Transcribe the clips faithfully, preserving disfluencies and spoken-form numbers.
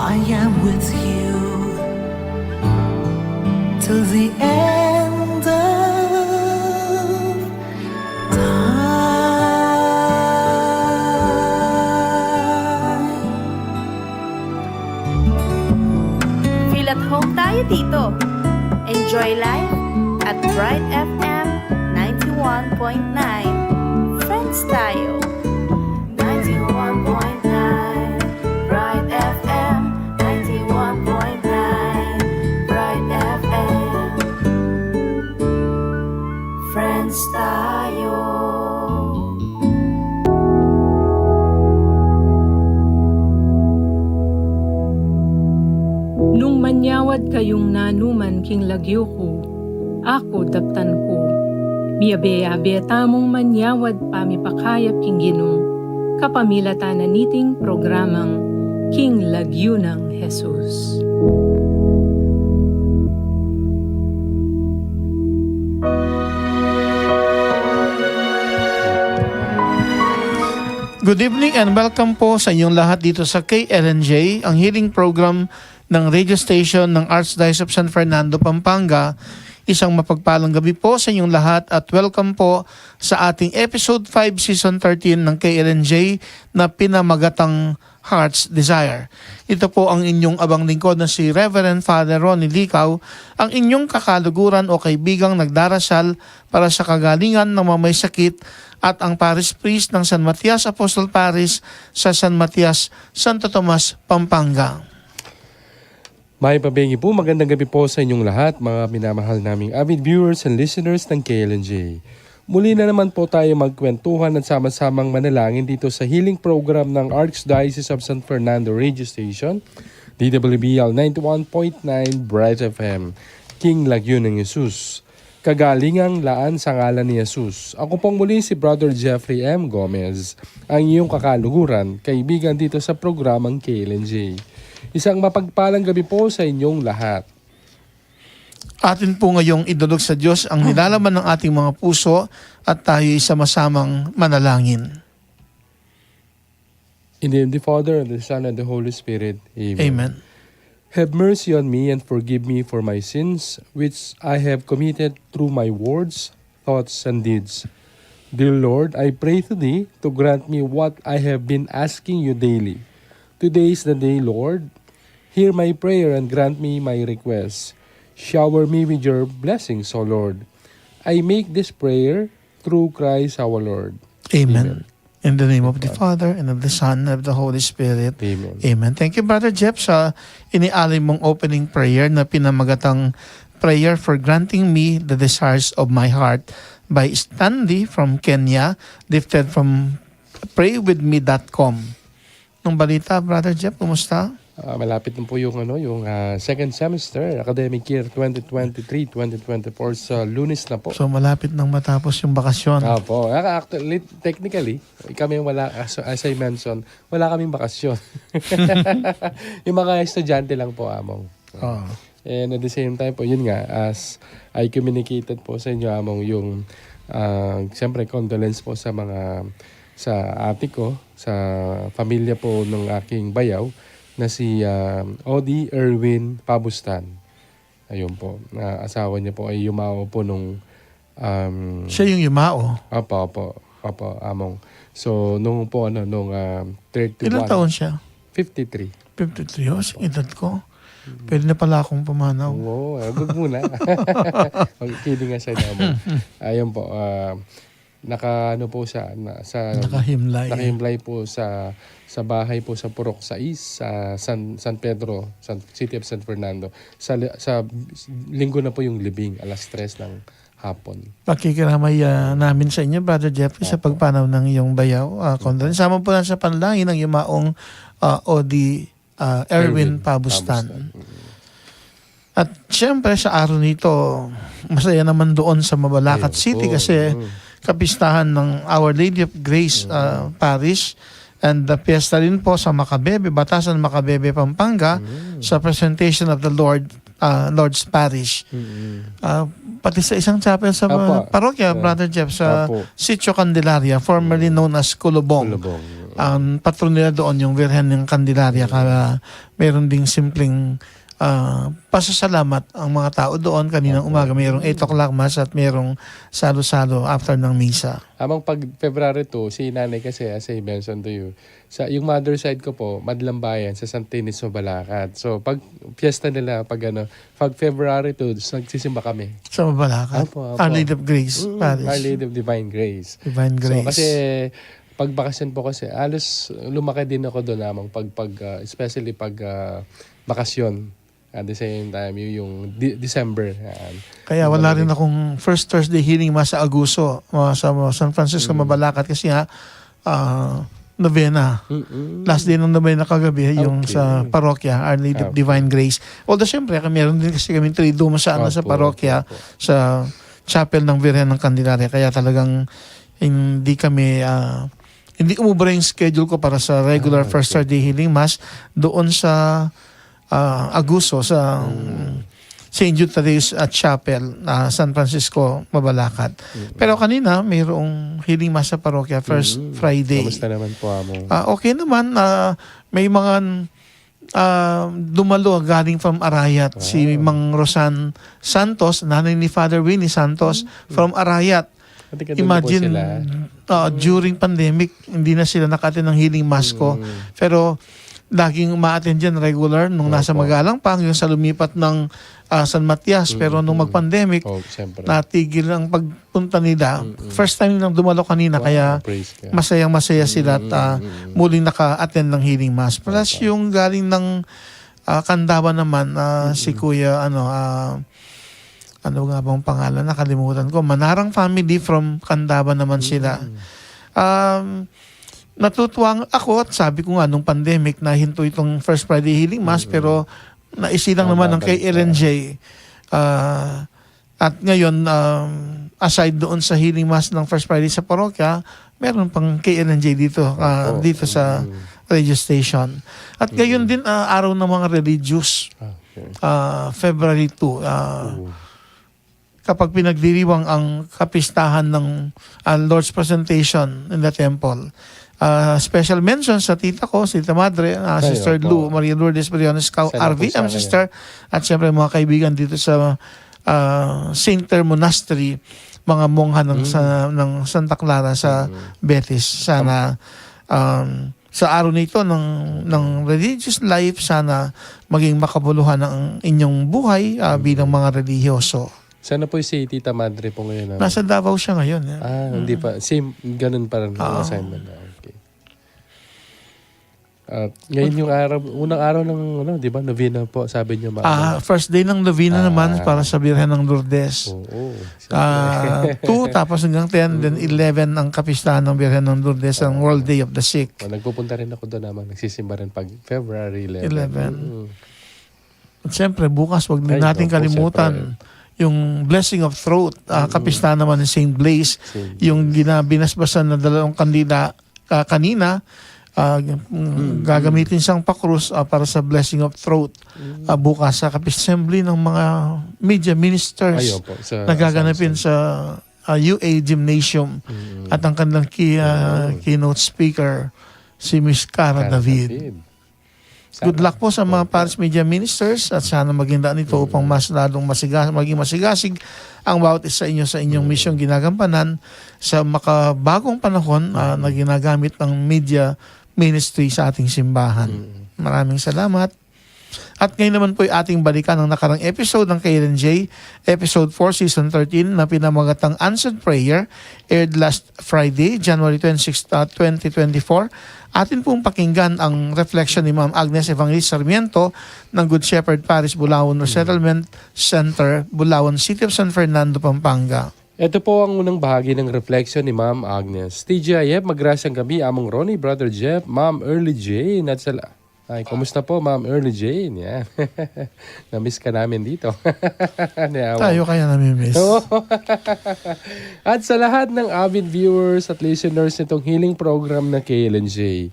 I am with you till the end of time. Feel at home tayo dito. Enjoy life at Bright F M ninety-one point nine. Friends tayo. Ninety-one point nine Bright F M, ninety-one point nine Bright F M. Friends tayo. Nung manyawad kayung nanuman king lagyu ku, aku daptan ku. Miyabe-yabe tamung manyawad pamipakayap king Ginu, kapamilatan na niting programang King Lagyu nang Jesus. Good evening and welcome po sa inyong lahat dito sa K L N J, ang healing program ng radio station ng Archdiocese of San Fernando, Pampanga. Isang mapagpalang gabi po sa inyong lahat at welcome po sa ating episode five, season thirteen ng K L N J na pinamagatang Heart's Desire. Ito po ang inyong abang lingkod na si Reverend Father Ronnie Licao, ang inyong kakaluguran o kaibigang nagdarasal para sa kagalingan ng mga may sakit at ang parish priest ng San Matias Apostol Parish sa San Matias, Santo Tomas, Pampanga. Mayap a bengi po, magandang gabi po sa inyong lahat, mga minamahal naming avid viewers and listeners ng K L N J. Muli na naman po tayo magkwentuhan at sama-samang manalangin dito sa healing program ng Archdiocese of San Fernando Radio Station, D W B L ninety-one point nine Bright F M, King Lagyu nang Jesus. Kagalingan laan sa ngalan ni Jesus. Ako pong muli si Brother Jeffrey M. Gomez, ang iyong kakaluguran, kaibigan dito sa programang K L N J. Isang mapagpalang gabi po sa inyong lahat. Atin po ngayong idulog sa Diyos ang nilalaman ng ating mga puso at tayo'y sama-samang manalangin. In the name of the Father, and the Son, and the Holy Spirit. Amen. Amen. Have mercy on me and forgive me for my sins, which I have committed through my words, thoughts, and deeds. Dear Lord, I pray to thee to grant me what I have been asking you daily. Today is the day, Lord. Hear my prayer and grant me my request. Shower me with your blessings, O Lord. I make this prayer through Christ our Lord. Amen. Amen. In the name of the Father, and of the Son, and of the Holy Spirit. Amen. Amen. Thank you, Brother Jeff, sa inialay mong opening prayer na pinamagatang prayer for granting me the desires of my heart by Stanley from Kenya, lifted from pray with me dot com. Nung balita, Brother Jeff, kumusta? Ah, malapit na po yung, ano, yung, ah, second semester, academic year twenty twenty-three, twenty twenty-four, sa Lunes na po. So, malapit nang matapos yung bakasyon. Opo. Ah, actually, technically, kami wala, as, as I mentioned, wala kaming bakasyon. Yung mga estudyante lang po, Among. Oo. And at the same time po, yun nga, as I communicated po sa inyo, Among, yung, ah, siyempre, condolence po sa mga, sa ate ko, sa pamilya po ng aking bayaw, na si, ah, Odi Erwin Pabustan. Ayun po, ah, asawa niya po ay yumao po nung, um, Siya yung yumao? Opo, opo, opo, Among. So, nung po, ano, nung, ah, thirty-one. Ilang taon siya? Fifty-three. Fifty-three, oh, edad ko. Pwede na pala akong pumanaw. Oo, eh, wag muna. Mag-, kidding aside, Among. Ayun po, ah, naka, ano po siya, na, sa, Nakahimlay. Nakahimlay po sa, sa bahay po sa Purok sais, sa San, San Pedro, San, City of San Fernando. Sa li-, sa linggo na po yung libing, alas tres ng hapon. Pakikiramay, ah, namin sa inyo, Brother Jeffrey, sa Opo. pagpanaw ng iyong bayaw. Ah, condolence. Sama po lang sa panalangin ng yumaong, ah, Odi, ah, Erwin Erwin Pabustan. Pabustan. Mm. At siyempre, sa araw nito, masaya naman doon sa Mabalacat Ayun City po. kasi Mm. kapistahan ng Our Lady of Grace, Mm. ah, Parish. And the fiesta rin po sa Macabebe, Batasan, Macabebe, Pampanga, Mm. sa presentation of the Lord, ah, Lord's Parish. Mm. Ah, pati sa isang chapel sa Apo. parokya, Ah, Brother Jeff, sa apo. Sitio Candelaria, formerly Mm. known as Kulubong. Kulubong. Ang patron nila doon yung Virgen ng Candelaria. Kaya meron ding simpleng, ah, pasasalamat ang mga tao doon. Kaninang umaga mayroong eight o'clock mass at mayroong salo-salo after ng misa. Amang pag February two, si nanay kasi, as I mentioned to you, sa, yung mother side ko po, Madlambayan, sa Santa Ines, Mabalacat. So, pag fiesta nila, pag ano, pag February two, s-, nagsisimba kami. Sa Mabalacat? Opo, opo. Our Lady of Grace Parish. Our Lady of Divine Grace. Divine Grace. So, kasi, pag bakasyon po kasi, alos lumaki din ako doon, amang pag, pag, ah, especially pag, ah, bakasyon. At the same time, yung, yung Di-, December. Yan. Kaya wala rin akong first Thursday healing mass sa Aguso, ah, sa San Francisco, Mabalacat kasi nga, ah, novena. Last day ng novena kagabi, yung sa parokya, Our Lady of Divine Grace. Although, syempre, kami, meron din kasi kami triduum sa, ano, sa parokya, sa chapel ng Virgen ng Candelaria. Kaya talagang hindi kami, ah, hindi umubra yung schedule ko para sa regular first Thursday healing mass doon sa ah, Aguso sa Saint Jude Thaddeus at Chapel, ah, San Francisco, Mabalacat. Pero kanina, mayroong healing mass sa parokya, first Friday. Kamusta naman po, Amo? Ah, okay naman. Ah, may mga, ah, dumalo galing from Arayat. Si Mang Rosan Santos, nanay ni Father Winnie Santos, from Arayat. Imagine, ah, during pandemic, hindi na sila naka-attend ng healing mass ko. Pero laging uma-attend yan regular nung nasa Magalang pa, hanggang sa lumipat ng, ah, San Matias. Pero nung mag-pandemic, natigil ang pagpunta nila. First time nilang dumalo kanina, kaya masayang-masaya sila at, ah, muling naka-attend ng healing mass. Plus, yung galing ng, ah, Candaban naman, ah, si Kuya, ano, ah, ano nga bang pangalan? Nakalimutan ko. Manarang family from Candaban naman sila. Um, natutuwa ako at sabi ko nga nung pandemic, nahinto itong First Friday Healing Mass, pero naisilang naman ng K L N J. Ah, at ngayon, um, aside doon sa Healing Mass ng First Friday sa parokya, meron pang K L N J dito, ah, dito sa radio station. At ngayon din, ah, araw ng mga religious. Ah, February two, ah, kapag pinagdiriwang ang kapistahan ng, ah, Lord's Presentation in the Temple. Ah, special mention sa tita ko, si Tita Madre, ah, Sister Lou Maria Lourdes Briones, Kau R V M sister, at siyempre mga kaibigan dito sa, ah, Saint Clare Monastery, mga mongha ng, sa, ng Santa Clara sa Betis. Sana, um, sa araw na ito ng, ng religious life, sana maging makabuluhan ang inyong buhay, ah, bilang mga relihiyoso. Sana po si Tita Madre po ngayon, ano? Nasa Davao siya ngayon, eh. Ah, hindi pa. Same, ganun pa rin ang assignment na. Okay. At ngayon yung araw, unang araw ng, ano, di ba, novena po, sabi niyo, Mama. Ah, first day ng novena naman para sa Birhen ng Lourdes. Oo, ah, two, tapos hanggang ten, then eleven ang kapistahan ng Birhen ng Lourdes, ang World Day of the Sick. Oh, nagpupunta rin ako doon naman, nagsisimba rin pag February eleven. Eleven. Mm. At siyempre, bukas, wag din natin kalimutan yung Blessing of Throat, ah, kapistahan naman ni Saint Blaise, yung ginabinasbasan na dalawang kandila, ah, kanina, ah, mm, gagamitin siyang pakrus, ah, para sa Blessing of Throat. Ah, bukas sa kapis-, assembly ng mga media ministers na gaganapin sa, ah, U A Gymnasium. At ang kanilang ki-, ah, keynote speaker, si Miss Cara David. Good luck po sa mga parish media ministers at sana maging daan ito upang mas lalong masiga-, maging masigasig ang bawat isa inyo sa inyong misyong ginagampanan sa makabagong panahon, ah, na ginagamit ng media ministry sa ating simbahan. Maraming salamat. At ngayon naman po ay ating balikan ang nakarang episode ng K L N J, episode four, season thirteen, na pinamagatang Answered Prayer, aired last Friday, January twenty-six, uh, twenty twenty-four. Atin pong pakinggan ang reflection ni Ma'am Agnes Evangelist Sarmiento ng Good Shepherd Parish, Bulaon Resettlement Center, Bulaon, City of San Fernando, Pampanga. Ito po ang unang bahagi ng reflection ni Ma'am Agnes. T G I F, magrasyang gabi, Among Ronnie, Brother Jeff, Ma'am Early Jane, at sa la-, ay, kumusta po, Ma'am Early Jane? Yan. Na-miss ka namin dito. Ni Among. Tayo kaya nami-miss. Oo. At sa lahat ng avid viewers at listeners nitong healing program na K L N J.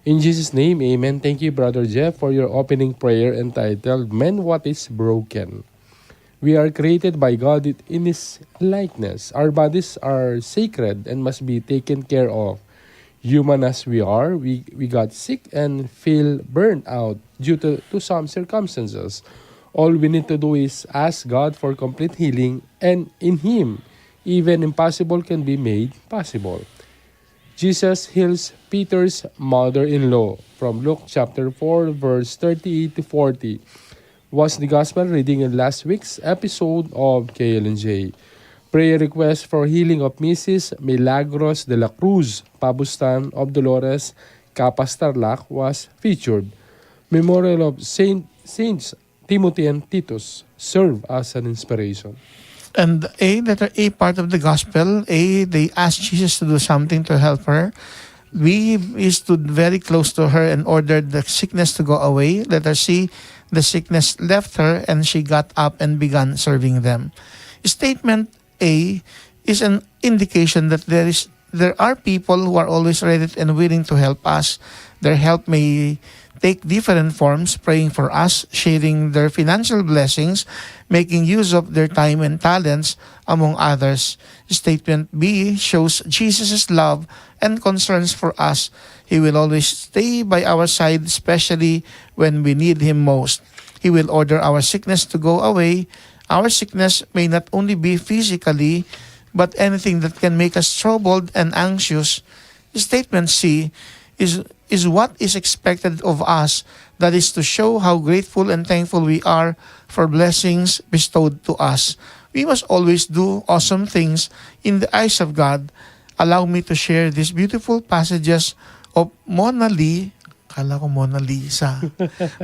In Jesus' name, amen. Thank you, Brother Jeff, for your opening prayer entitled, "Mend What Is Broken." We are created by God in His likeness. Our bodies are sacred and must be taken care of. Human as we are, we, we got sick and feel burned out due to, to some circumstances. All we need to do is ask God for complete healing, and in Him, even impossible can be made possible. Jesus heals Peter's mother-in-law from Luke chapter four, verse thirty-eight to forty, was the gospel reading in last week's episode of K L N J. Prayer request for healing of Missus Milagros de la Cruz Pabustan of Dolores, Capas, Tarlac was featured. Memorial of Saint, Saints Timothy and Titus serve as an inspiration. And A, letter A, part of the gospel, A, they asked Jesus to do something to help her. B, he stood very close to her and ordered the sickness to go away. Letter C, the sickness left her and she got up and began serving them. Statement A is an indication that there is there are people who are always ready and willing to help us. Their help may take different forms, praying for us, sharing their financial blessings, making use of their time and talents, among others. Statement B shows Jesus' love and concerns for us. He will always stay by our side, especially when we need Him most. He will order our sickness to go away. Our sickness may not only be physically, but anything that can make us troubled and anxious. Statement C is, is what is expected of us, that is to show how grateful and thankful we are for blessings bestowed to us. We must always do awesome things in the eyes of God. Allow me to share these beautiful passages of Mona Lee. Kala ko Mona Lisa.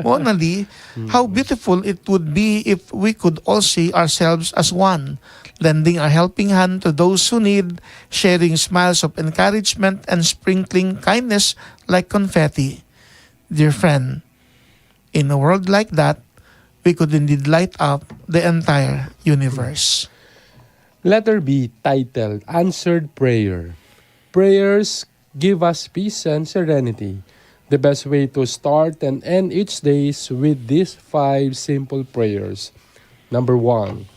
Mona Lee, how beautiful it would be if we could all see ourselves as one, lending a helping hand to those who need, sharing smiles of encouragement, and sprinkling kindness like confetti. Dear friend, in a world like that, we could indeed light up the entire universe. Letter B, titled Answered Prayer. Prayers give us peace and serenity. The best way to start and end each day is with these five simple prayers. Number one,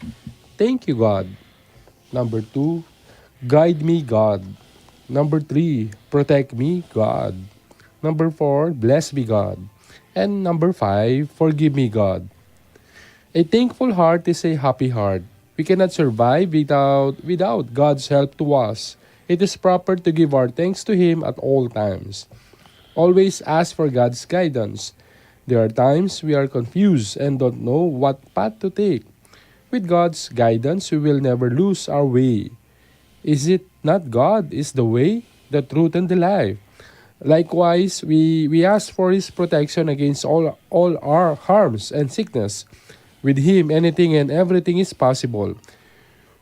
thank you, God. Number two, guide me, God. Number three, protect me, God. Number four, bless me, God. And number five, forgive me, God. A thankful heart is a happy heart. We cannot survive without, without God's help to us. It is proper to give our thanks to Him at all times. Always ask for God's guidance. There are times we are confused and don't know what path to take. With God's guidance, we will never lose our way. Is it not God is the way, the truth, and the life? Likewise, we, we ask for His protection against all, all our harms and sickness. With Him, anything and everything is possible.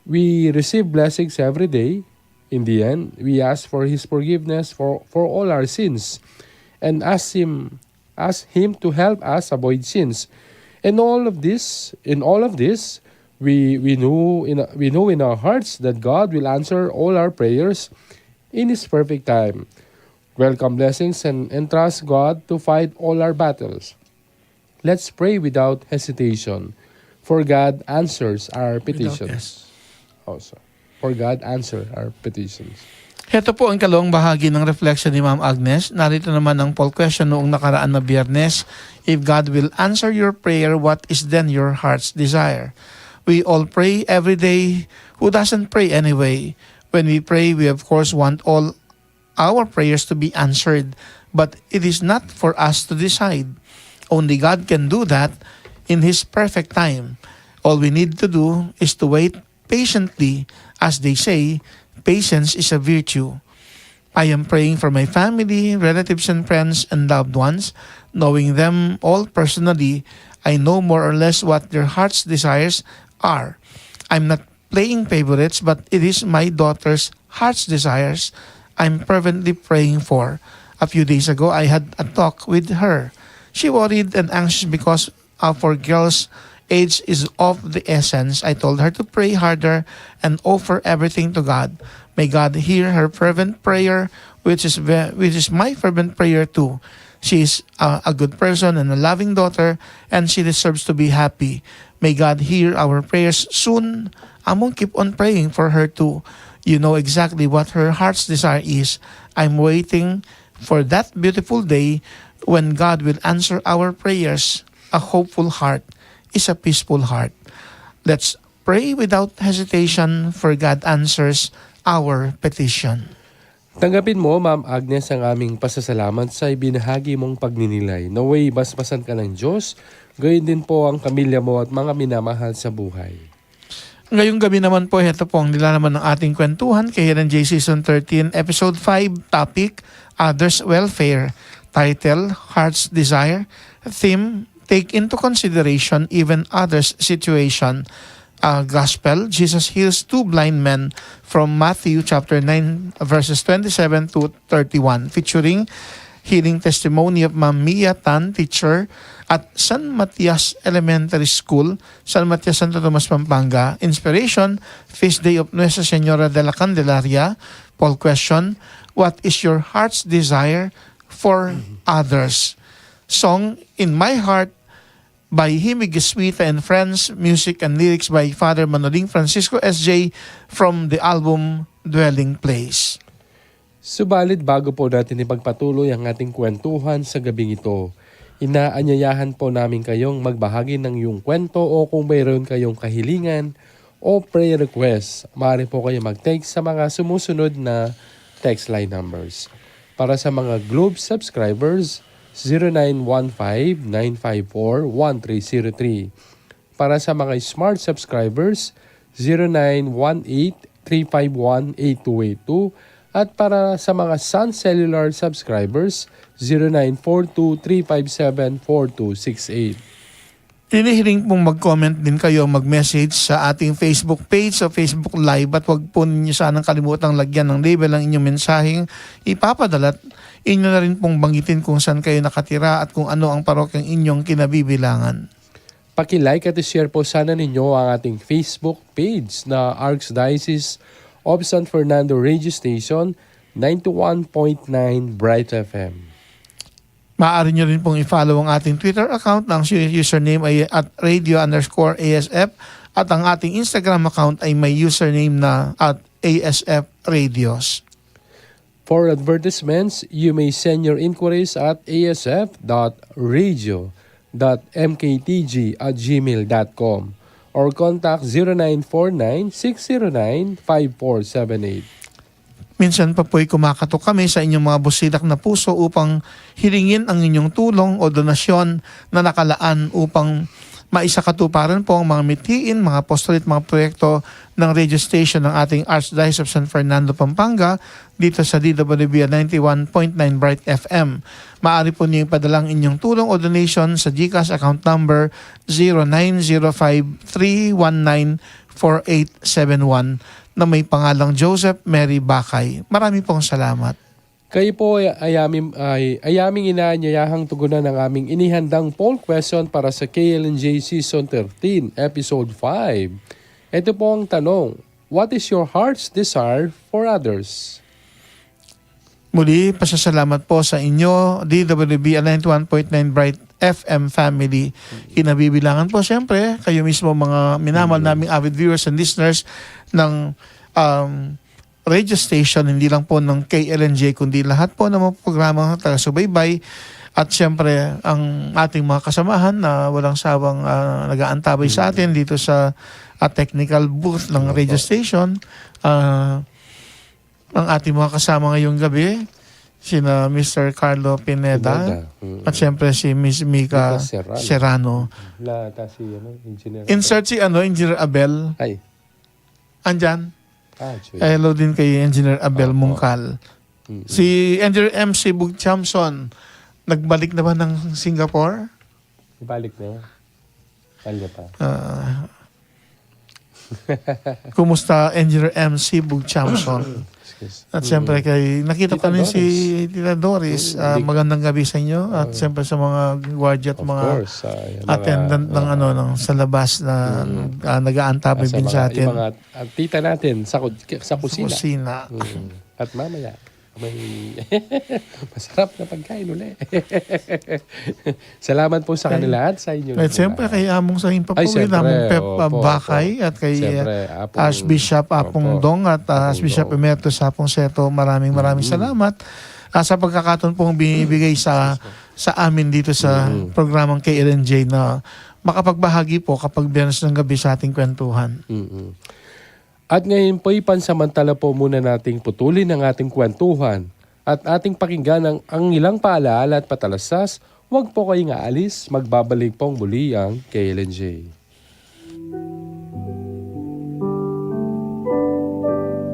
We receive blessings every day. In the end, we ask for His forgiveness for, for all our sins and ask Him ask Him to help us avoid sins. And all of this, in all of this, we, we know in, we know in our hearts that God will answer all our prayers in His perfect time. Welcome blessings and entrust God to fight all our battles. Let's pray without hesitation, for God answers our petitions. Also, for God answer our petitions. Heto po ang kalawang bahagi ng reflection ni Ma'am Agnes. Narito naman ang poll question noong nakaraan na Biyernes. If God will answer your prayer, what is then your heart's desire? We all pray every day. Who doesn't pray anyway? When we pray, we of course want all our prayers to be answered, but it is not for us to decide. Only God can do that in His perfect time. All we need to do is to wait patiently. As they say, patience is a virtue. I am praying for my family, relatives and friends, and loved ones. Knowing them all personally, I know more or less what their hearts' desires are. I'm not playing favorites, but it is my daughter's heart's desires I'm fervently praying for. A few days ago, I had a talk with her. She worried and anxious because of her girl's age is of the essence. I told her to pray harder and offer everything to God. May God hear her fervent prayer, which is ve-, which is my fervent prayer too. She is a, a good person and a loving daughter, and she deserves to be happy. May God hear our prayers soon. Among keep on praying for her too. You know exactly what her heart's desire is. I'm waiting for that beautiful day when God will answer our prayers. A hopeful heart is a peaceful heart. Let's pray without hesitation, for God answers our petition. Tanggapin mo, Ma'am Agnes, ang aming pasasalamat sa ibinahagi mong pagninilay. Nawa'y basbasan ka ng Diyos, gayon din po ang pamilya mo at mga minamahal sa buhay. Ngayong gabi naman po, heto po ang nilalaman ng ating kwentuhan, K L N J Season thirteen, Episode five, topic, Others' Welfare. Title, Heart's Desire. Theme, Take into Consideration Even Others' Situation. Uh, Gospel, Jesus heals two blind men, from Matthew chapter nine, verses twenty-seven to thirty-one, featuring healing testimony of Ma'am Mia Tan, teacher at San Matias Elementary School, San Matias, Santo Tomas, Pampanga. Inspiration, Feast Day of Nuestra Señora de la Candelaria. Poll question, what is your heart's desire for others? Song, In My Heart, by Himi Gesuita and Friends. Music and lyrics by Father Manoling Francisco S J, from the album Dwelling Place. Subalit, bago po natin ipagpatuloy ang ating kwentuhan sa gabing ito, inaanyayahan po namin kayong magbahagi ng iyong kwento, o kung mayroon kayong kahilingan o prayer request, maaari po kayo mag-text sa mga sumusunod na text line numbers. Para sa mga Globe subscribers, zero nine one five nine five four one three zero three. Para sa mga Smart subscribers, zero nine one eight three five one eight two eight two. At para sa mga Sun Cellular subscribers, zero nine four two three five seven four two six eight. Hinihiling pong mag-comment din kayo, mag-message sa ating Facebook page o Facebook Live, at wag po ninyo sanang kalimutang lagyan ng label ang inyong mensaheng ipapadala, at inyo na rin pong banggitin kung saan kayo nakatira at kung ano ang parokyang inyong kinabibilangan. Paki-like at i-share po sana ninyo ang ating Facebook page na Archdiocese of San Fernando Radio Station, ninety-one point nine Bright F M. Maaari nyo rin pong i-follow ang ating Twitter account na ang su-, username ay at radio underscore A S F, at ang ating Instagram account ay may username na at A S F Radios. For advertisements, you may send your inquiries at A S F dot radio dot M K T G at gmail dot com or contact zero nine four nine six zero nine five four seven eight. Minsan pa po'y kumakatok kami sa inyong mga busilak na puso upang hilingin ang inyong tulong o donasyon na nakalaan upang maisakatuparan po ang mga mithiin, mga apostolate, mga proyekto ng radio station ng ating Archdiocese of San Fernando, Pampanga, dito sa D W B ninety-one point nine Bright F M. Maaari po niyong ipadala ang inyong tulong o donation sa GCash account number zero nine zero five three one nine four eight seven one na may pangalang Joseph Mary Bakay. Marami pong salamat. Kayo po ay, ay aming, ay, ay aming inaanyayahang tugunan ang aming inihandang poll question para sa K L N J Season thirteen, Episode five. Ito po ang tanong, what is your heart's desire for others? Muli, pasasalamat po sa inyo, D W B ninety-one point nine Bright F M family. Kinabibilangan po, siyempre, kayo mismo, mga minamahal naming avid viewers and listeners ng, um, radio station, hindi lang po ng K L N J, kundi lahat po ng mga programang taga-subaybay. At siyempre, ang ating mga kasamahan na walang sawang, ah, nag-aantabay sa atin dito sa, ah, technical booth ng radio station. Ah, ang ating mga kasama ngayong gabi, sina Mister Carlo Pineda, Pineda. Mm. At siyempre si Miss Mika Mika Serrano. Serrano. Wala ata si, ano, Engineer Insert Abel. Si, ano, Engineer Abel. Ay. Andyan. Ah, sure. Eh, hello din kay Engineer Abel Opo. Mungkal. Mm-mm. Si Engineer M C Bugchamson, nagbalik na ba ng Singapore? Balik na. Kanya pa. Ah. Kumusta, Engineer M C Bugchamson? Excuse. At siyempre kay, nakita ko Tita rin si Doris. Tita Doris. Mm, ah, hindi. Magandang gabi sa inyo. At siyempre sa mga gwardiya at mga attendant ng, ano, ng sa labas na, ah, nag-aantabay din sa atin. Mga, ah, tita natin sa ku-, sa kusina. Sa kusina. Mm. At mamaya. May masarap na pagkain uli. Salamat po sa kanila at sa inyo. At siyempre, kay Among Sain pa po, Among Pep Bakay at kay Archbishop Apong Dong at Archbishop Emeritus Apong Seto, maraming maraming salamat, ah, sa pagkakataon pong binibigay sa, sa amin dito sa programang K L N J na makapagbahagi po kapag Biyernes ng gabi sa ating kwentuhan. At ngayon po, ipansamantala po muna nating putulin ang ating kwentuhan at ating pakinggan ang, ang ilang paalaala at patalastas. Huwag po kayong aalis, magbabalik pong muli ang K L N J.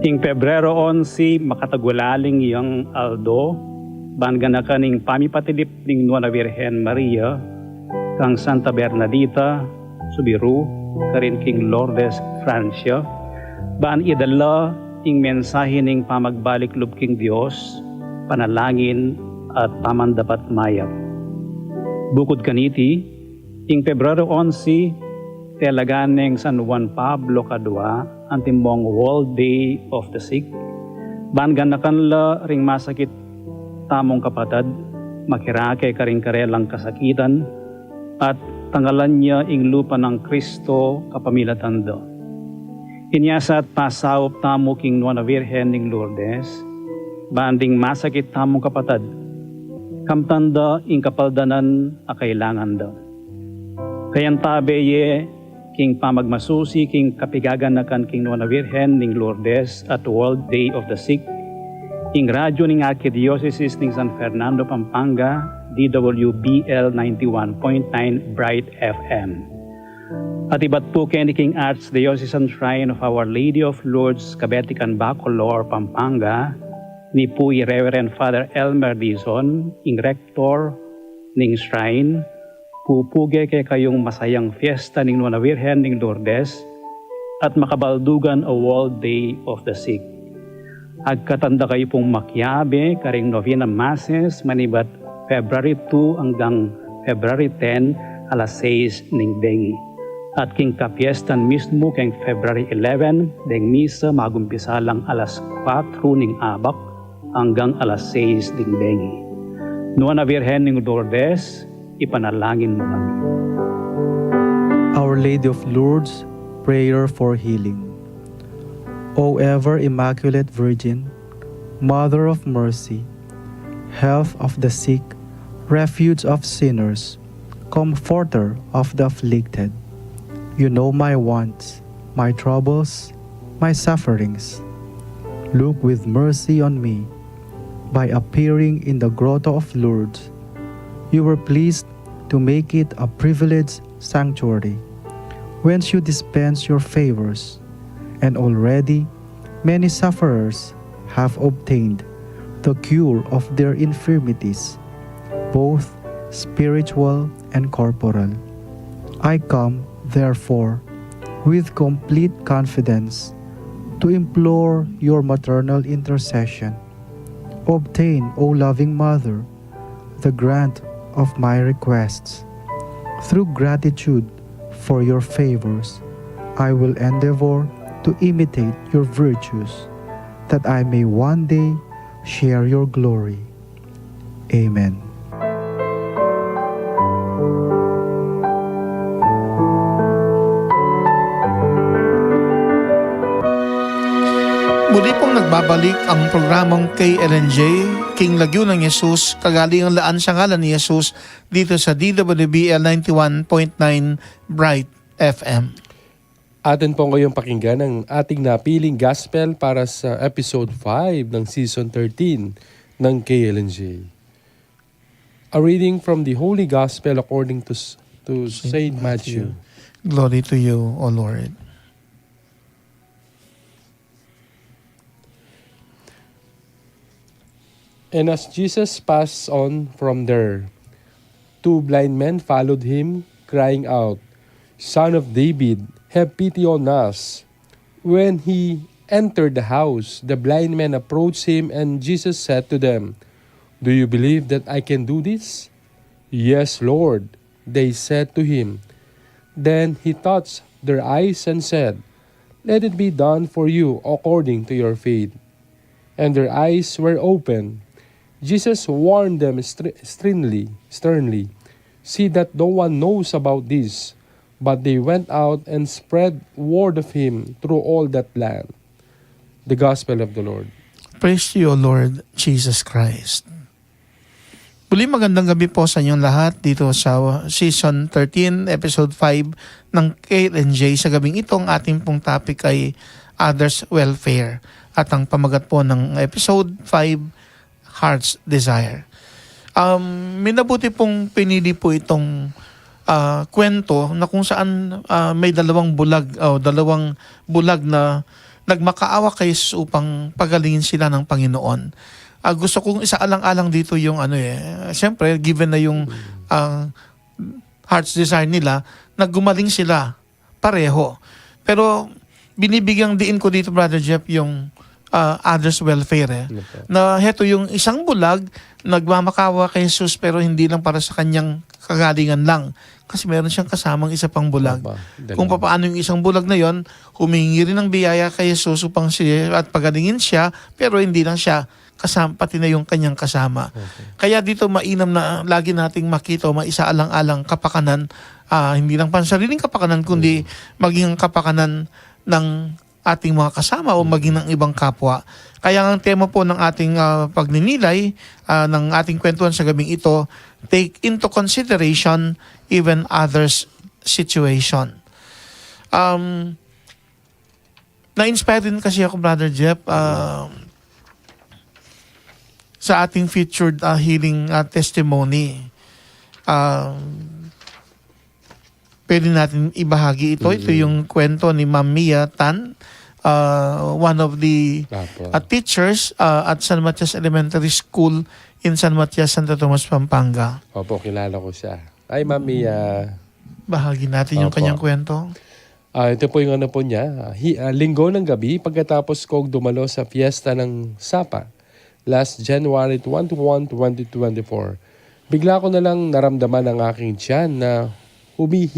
Ing Pebrero onse, makatagulaling yang aldo, ban ganakan ing pamipatilip ning Nuan a Virgen Maria kang Santa Bernadita Subiru, karin king Lourdes, Francia, ban idala ing mensahe ning pamagbalik lub king Dios, panalangin, at pamandapat mayap. Bukud kaniti, ing Pebrero onse, telagan neng San Juan Pablo Kadua, antimong World Day of the Sick, ban ganakan la ring masakit tamung kapatad, makirake karing karelang kasakitan, at tangalan ya ing lupa nang Kristo kapamilatan da. Inya sa at pasaup tamu king Nuan a Virgen ning Lourdes, ban ding masakit tamung kapatad, kamtan da ing kapaldanan a kailangan da. Kayantabe ye king pamagmasusi king kapigaganakan king Nuan a Virgen ning Lourdes at World Day of the Sick, ing radyo ning Arkidiosesis ning San Fernando, Pampanga, D W B L ninety-one point nine Bright F M. At ibat pu keni king Archdiocesan Shrine of Our Lady of Lourdes, Cabetican, Bacolor, Pampanga, ni pu i Reverend Father Elmer Dizon, ing Rector ning Shrine, pupuge kekayung masayang fiesta ning Nuan a Virgen ning Lourdes, at makabaldugan a World Day of the Sick. Agkatan da kayu pung makiabe karing novena masses manibat February two anggang February ten, alas sais ning bengi. At king kapiestan mismu keng February eleven, deng misa magumpisa lang alas kuatro ning abak anggang alas sais ding bengi. Nuan a Virgen ning Lourdes, ipanalangin mu kami. Our Lady of Lourdes, prayer for healing. O ever Immaculate Virgin, Mother of Mercy, Health of the sick, Refuge of sinners, Comforter of the afflicted, you know my wants, my troubles, my sufferings. Look with mercy on me. By appearing in the Grotto of Lourdes, you were pleased to make it a privileged sanctuary, whence you dispense your favors, and already many sufferers have obtained the cure of their infirmities, both spiritual and corporal. I come, therefore, with complete confidence to implore your maternal intercession. Obtain, O loving Mother, the grant of my requests. Through gratitude for your favors, I will endeavor to imitate your virtues, that I may one day share your glory. Amen. Muli pong nagbabalik ang programang K L N J, King Lagyu nang Jesus, Kagalingan Laan sa Ngalan ni Jesus, dito sa D W B L ninety-one point nine Bright F M. Atin po ngayong pakinggan ang ating napiling gospel para sa episode five ng season thirteen ng K L N J. A reading from the Holy Gospel according to s-, to Saint Matthew. Glory to you, O Lord. And as Jesus passed on from there, two blind men followed him, crying out, "Son of David, have pity on us." When he entered the house, the blind men approached him, and Jesus said to them, "Do you believe that I can do this?" "Yes, Lord," they said to him. Then he touched their eyes and said, "Let it be done for you according to your faith." and their eyes were opened. Jesus warned them str- sternly, sternly, "See that no one knows about this." But they went out and spread word of him through all that land. The Gospel of the Lord. Praise to you, O Lord Jesus Christ. Muli, magandang gabi po sa inyong lahat dito sa Season thirteen, Episode five ng K L N J. Sa gabing ito, ang ating pong topic ay others' welfare. At ang pamagat po ng Episode five, Heart's Desire. Um, minabuti pong pinili po itong ah, kwento na kung saan ah, may dalawang bulag o dalawang bulag na nagmakaawa kay Jesus upang pagalingin sila ng Panginoon. Ah, gusto kong isaalang-alang dito yung ano eh, siyempre given na yung ah, heart's desire nila na gumaling sila pareho. Pero binibigyang diin ko dito, Brother Jeff, yung ah, others' welfare eh. Ano po? Na heto yung isang bulag, nagmamakaawa kay Jesus pero hindi lang para sa kanyang kagalingan lang. Kasi meron siyang kasamang isa pang bulag. Aba, dalawa. Kung papaano yung isang bulag na yon, humingi rin ng biyaya kay Jesus upang siya at pagalingin siya, pero hindi lang siya kasama, pati na yung kanyang kasama. Kaya dito mainam na lagi nating makita o maisaalang-alang kapakanan, ah, hindi lang pansariling kapakanan, kundi maging ang kapakanan ng ating mga kasama o maging ng ibang kapwa. Kaya ang tema po ng ating ah, pagninilay ah, ng ating kwentuhan sa gabing ito, take into consideration even others' situation. Um, na-inspire din kasi ako, Brother Jeff, ah, sa ating featured ah, healing ah, testimony. Ah, pwede natin ibahagi ito. Ito yung kwento ni Ma'am Mia Tan, ah, one of the Apo. ah, teachers ah, at San Matias Elementary School in San Matias, Santo Tomas, Pampanga. Opo, kilala ko siya. Ay, Ma'am Mia. Bahagi natin yung Opo. Kanyang kwento. Ah, ito po yung ano po niya. Hi, ah, linggo ng gabi, pagkatapos kong dumalo sa fiesta ng Sapa, last January twenty-one, twenty twenty-four, bigla ko na lang naramdaman ang aking tiyan na humihi